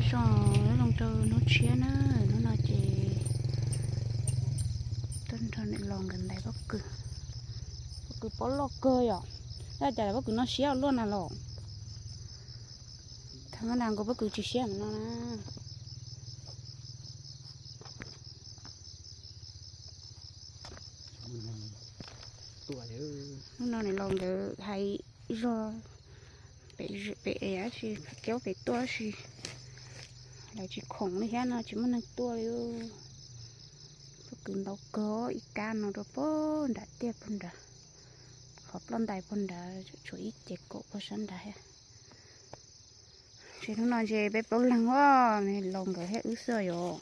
Zoo zoo rau hnub tshiab na, hnub no ces tuaj nrog niam laus nkawd ntais pob kws. Pob kws pob loj kawg yom, yog cas pob kws no siab luaj na los. Thaum no na nkaus pob kws tsis siab no na. Hnub no niam laus nkawd hais zog pem ev tab sis phav kiaub pem tuaj tab sis lawv tsis khoom li thiab no tsis muaj neeg tuaj li. Pob kws ntau kawg, ib kab no rau pog nrad tiag pog nrad, qhov ploj ntais pog nrad, tshuav ib ce kaum pog sab nrad thiab. Ces hnub no ntshe peb plaub leeg os, niam laus nkawd thiab wb xwb yom.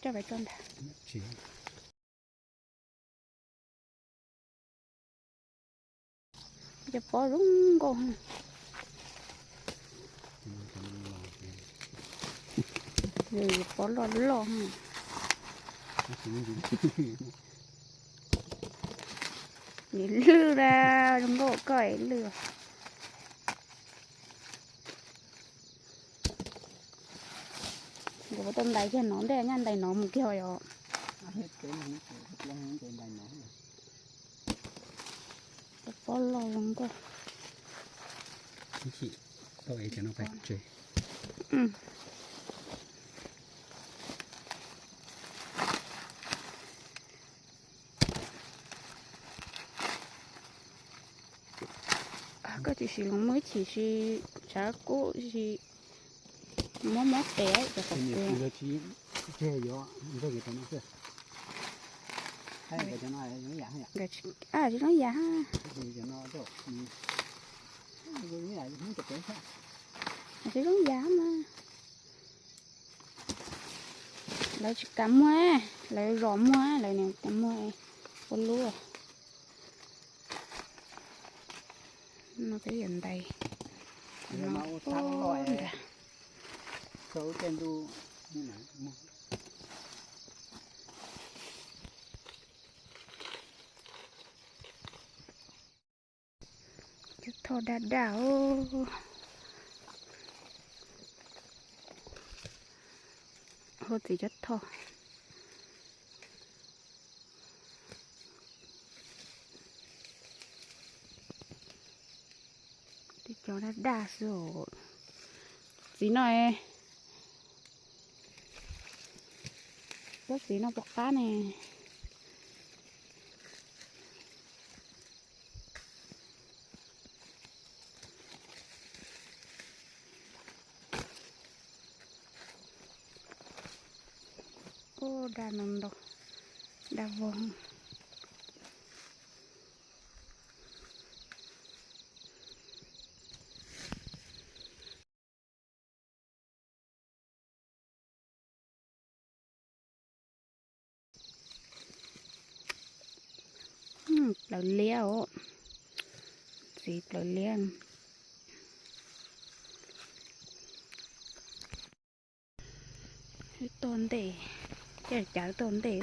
Coj pais tso ntag. Cov pob zoo nkauj. Pob loj loj. Niam lwj na, zoo nkauj koj es lwj. Nkawd puas tau ntais kiag no ntej, nyaj ntais no mus kiag yom. Pob loj zoo nkauj. Koj tsis siv los muaj ib chim si, tshav kub si, mob mob tes cov qhov kua. Tsis zoo yam. Tsis zoo yam mas. Lawv tsis kam muag, lawv zom muag, lawv niam kam muag ua lub. No peb yuav ntais. Cov thoj daj daj os. Huab txiv cov thoj. Cov daj daj xwb os. Txiv no, cov txiv no puas qab ne? Ub, daj no ntau, daj vog. Plaws liab os, txiv plaws liab. Wb tuaj ntej, caij cav tuaj ntej,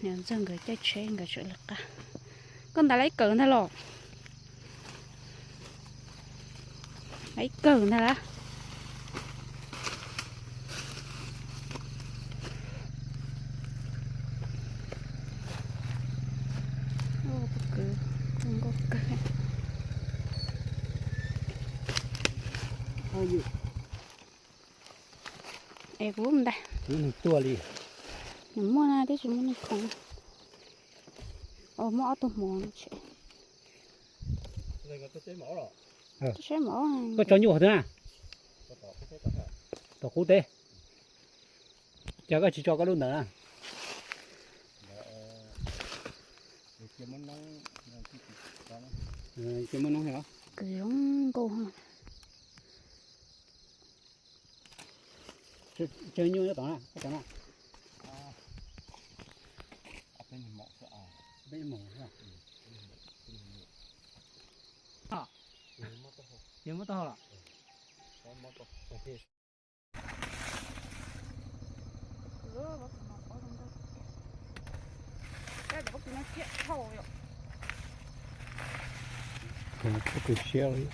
niam ntxawg nkawd caij tsheb nkawd tseem lawv qab. Koj ntais lawv ib kawm ntag los? Lawv ib kawm ntag lawm. Pob kws zoo nkauj kawg. Es kuv mus ntag. Nws muaj na, twb tsis muaj neeg khoom. Muaj ob tug hmov. Koj tso nyuj qhov twg na? Tom qub teb. Cas koj tsis tso koj lub ntawd na? Ces muab noob os. Kws zoo nkauj. Tsawg nyuj nyob tod na, koj tso na. Ces muab taub hau los? Pob kws siab li.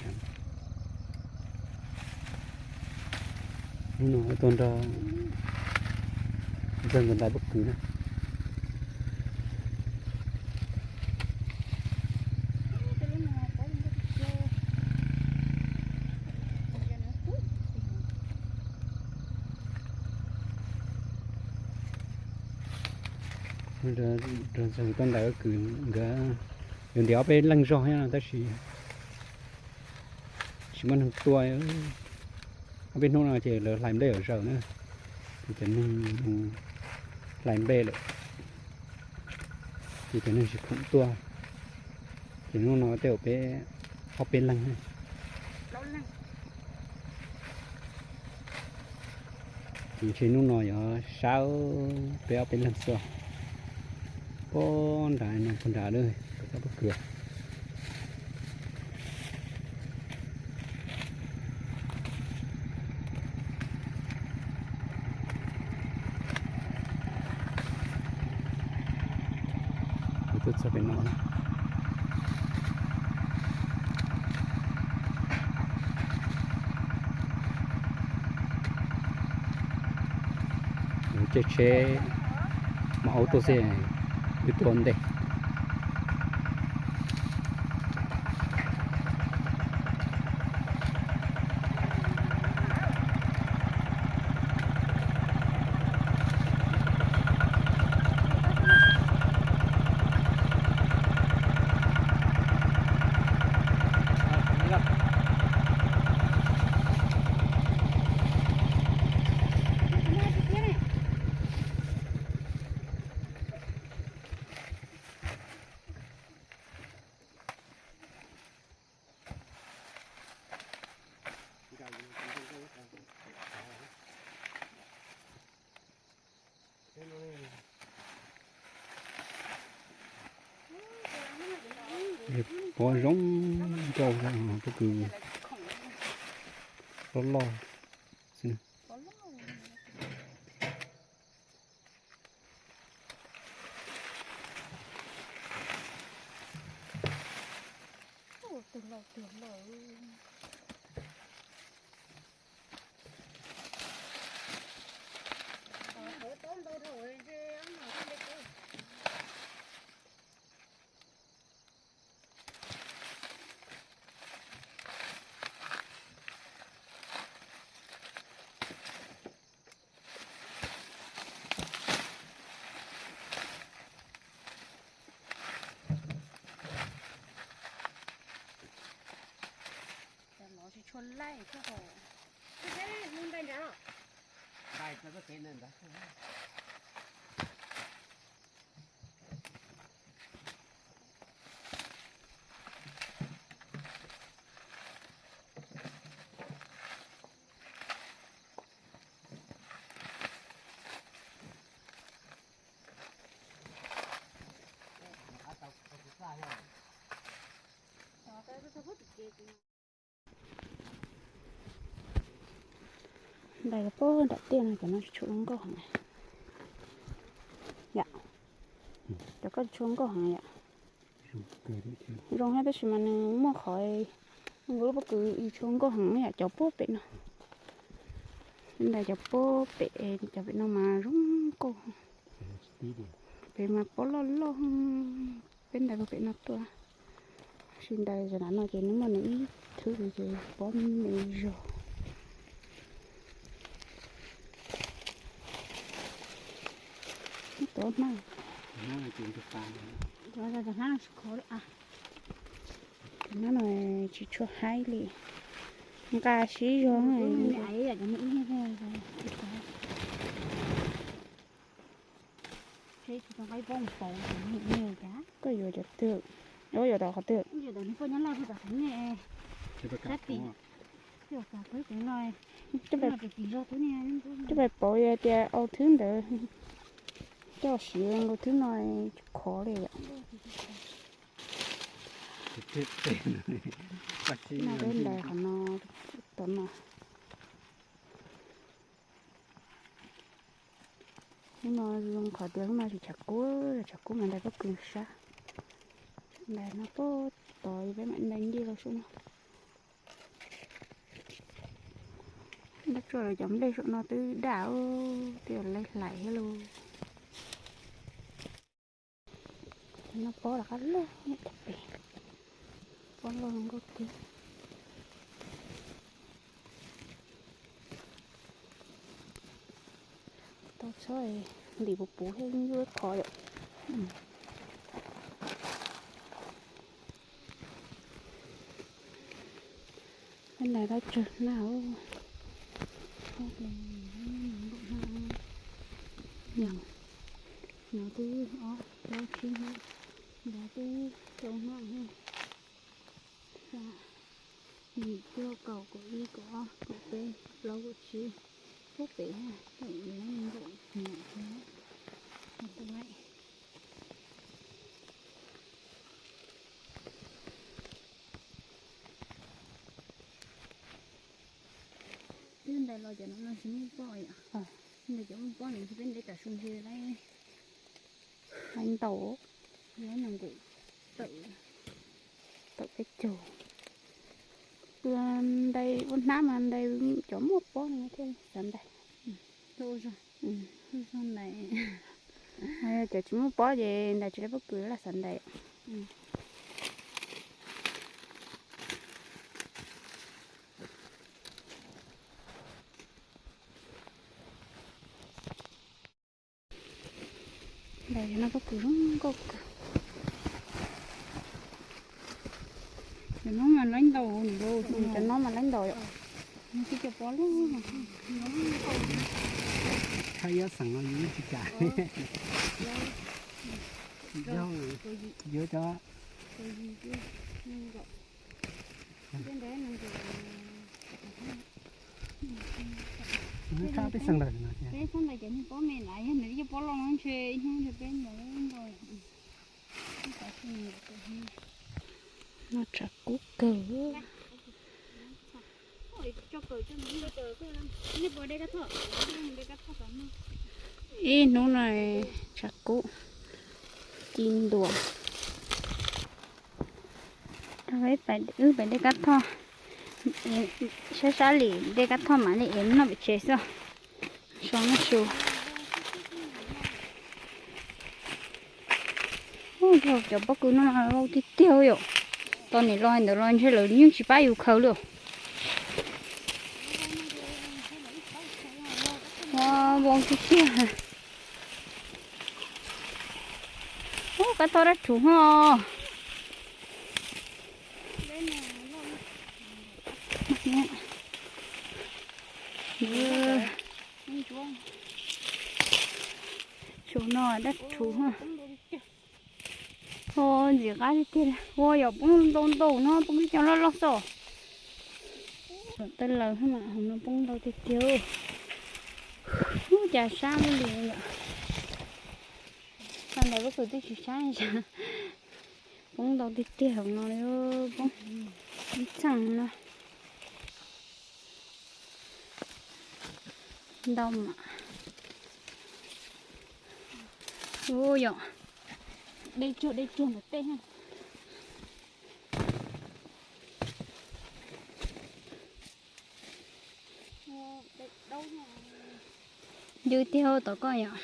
Hnub no tuaj nrog ntxawg ntawm ntais pob kws na. Nrog ntxawg tuaj ntais pob kws nkawd yuav ntiav ob peb leeg zog thiab no tab sis tsis muaj neeg tuaj. Ob peb hnub no ces lawv hlais nplej yuav zaws na, ces cov neeg hlais nplej lawm, ces cov neeg tsis khoom tuaj, ces hnub no tej zaum peb ob peb leeg. Ces ntshe hnub no yuav sab peb ob peb leeg xwb. Pob nrad no, pob nrad lawm, pob kws. Tuaj txog pem no, caij tsheb, mas auto xwb, wb tuaj ntej. Pov zoo nkauj, pob kws loj loj xwb. Ntais pob nram tiaj no cov no tsis tshua zoo nkauj heev yom. Cov ko tsis tshua zoo nkauj heev yom. Zoo thiab tab sis mas nws muaj qhov, nkaus lub pob kws tsis tshua nkauj heev yom, cov pob pem no. Ntais cov pob pem, cov pem no mas zoo nkauj. Pem mas pob loj loj, peb ntais puag pem no tuaj. Tab sis ntais zov nram no ces nws muaj nws ib thwv ces pob me zog. Ib tug hmab, hmab no tsis tshua haib li, nqa siv zog. Koj yuav cov twg? Yuav tom qhov twg? Coj pais pauv tias au thwb ntawd, coj siv nkaus thwb no tsis khov li yom. No peb ntais qhov no, tom no. Hnub no zoo qhov tias hnub no tsis tshav kub, tshav kub mas ntais pob kws sab. Ntais no pob tod peb mam ntais ncej los sub no. Dab tsi los cov nplej saum no twb daj, twb yog lawv hlais thiab lauj. Cov no pob rov qab loj nyob cov pem, pob loj zoo nkauj kawg. Tau txhob ntim puv puv thiab, yeej yuav qhov yom. Peb ntais dab tsawg na. Nov twb ob plaub tsib, nov twb rau na, xya, yim cuaj kaum kaum ib kaum ob kaum peb plaub kaum tsib, pub pem ha, kaum ib kaum ib. Twb ntais los cov no no tsis muaj pob yom. Ntais cov muaj pob nws tsis peb ntais tam su ntse lawm. Ntais ntau, nees nkaum tawm, tawm peb caug. Ntais ua hnab mas ntais cov muaj pob no thiaj xav ntais. Cov tsis muaj pob ces ntais tsis tau pob kws laj xav ntais. Ntais no pob kws zoo nkauj kawg. Cov no mas laib ntau, cov no mas laib ntau yom. Tib cov pob loj. Tshaj ib xeem no yus tsis kam. Yuav cov Peb txhob ntais cov niag pob me lawm, yog nws ib co pob loj no ntshe ib hnub ntshe peb ntais ntau. No tshav kub kawg. Ib hnub no tshav kub ci ntua. Wb pais de kab thoj, sab sab li de kab thoj mam li ev noj pem tsev xwb. So noj su. Cov pob kws no vau tiag tiag yom. Tau niam los ntawd los ntshe lawv yeej tsis pab yus khaws li. Vau tiag tiag. Ub, kab thoj dab tsuv ho. Saum no dab tsuv ho. Ntxim qab tiag tiag. Ua yog poob ntau ntau no, poob ib co loj loj xwb. Saum tej laws hauv no poob ntau tiag tiag. Ub, cas sab li yom. Txog ntawm lub kws twb tsis sab li cas. Poob ntau tiag tiag hauv no li, poob ib txheej no. Ntau mas. Ub yom. Dej tsuag dej tsuag ntawm tej. Ncw tiag tom koj yom.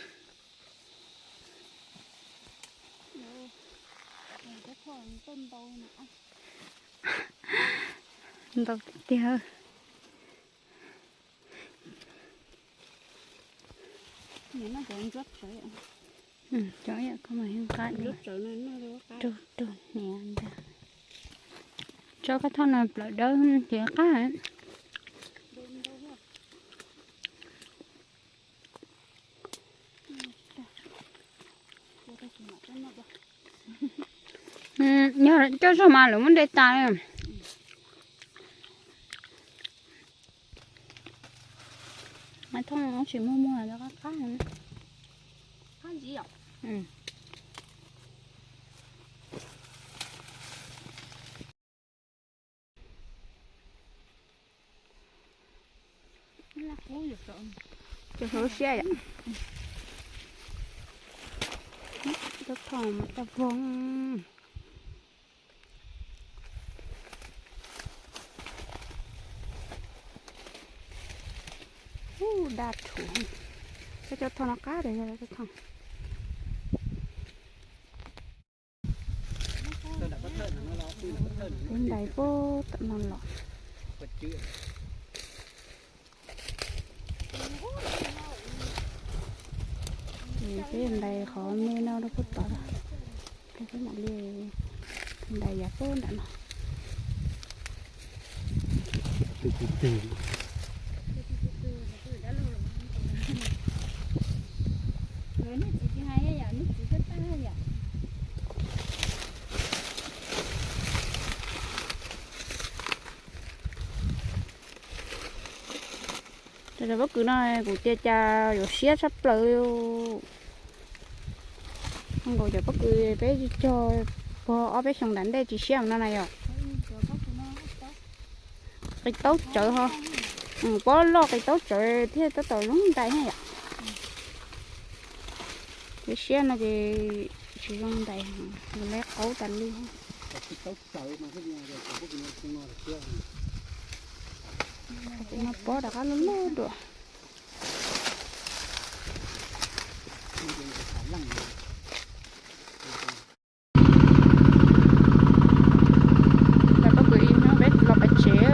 Ntau tiag tiag. Cov yam koj mas yeej qab li. Raug raug hniav ntag. Tso kab thoj no plawv dawb ces qab. Yog coj zog mas lawv muab de tas. Maiv thooj tsis muag muag qab qab. Cov hauv siab yom. Cov thom cov voog. Daj rhuv, cov thoj no qab tiag yog cov thoj. Peb ntais puag tom no los. Peb ntais qhov me no rau puag tod, peb mam li ntais yav puag nram no. Cov pob kws no kuv tias cas yuav siab tshaj plaws. Zoo nkaus cov pob kws peb cog puag ob peb xyoos nram ntej tsis siab no na yom. Qis taub tsawv ho, pob loj qis taub tsawv thiaj tab tom zoo ntais thiab yom. Cov siab no ces tsis zoo ntais, nws leb qaub tas li. Tus no pob rov qab loj loj dua. Cov pob kws ib hnub peb los pem tsev.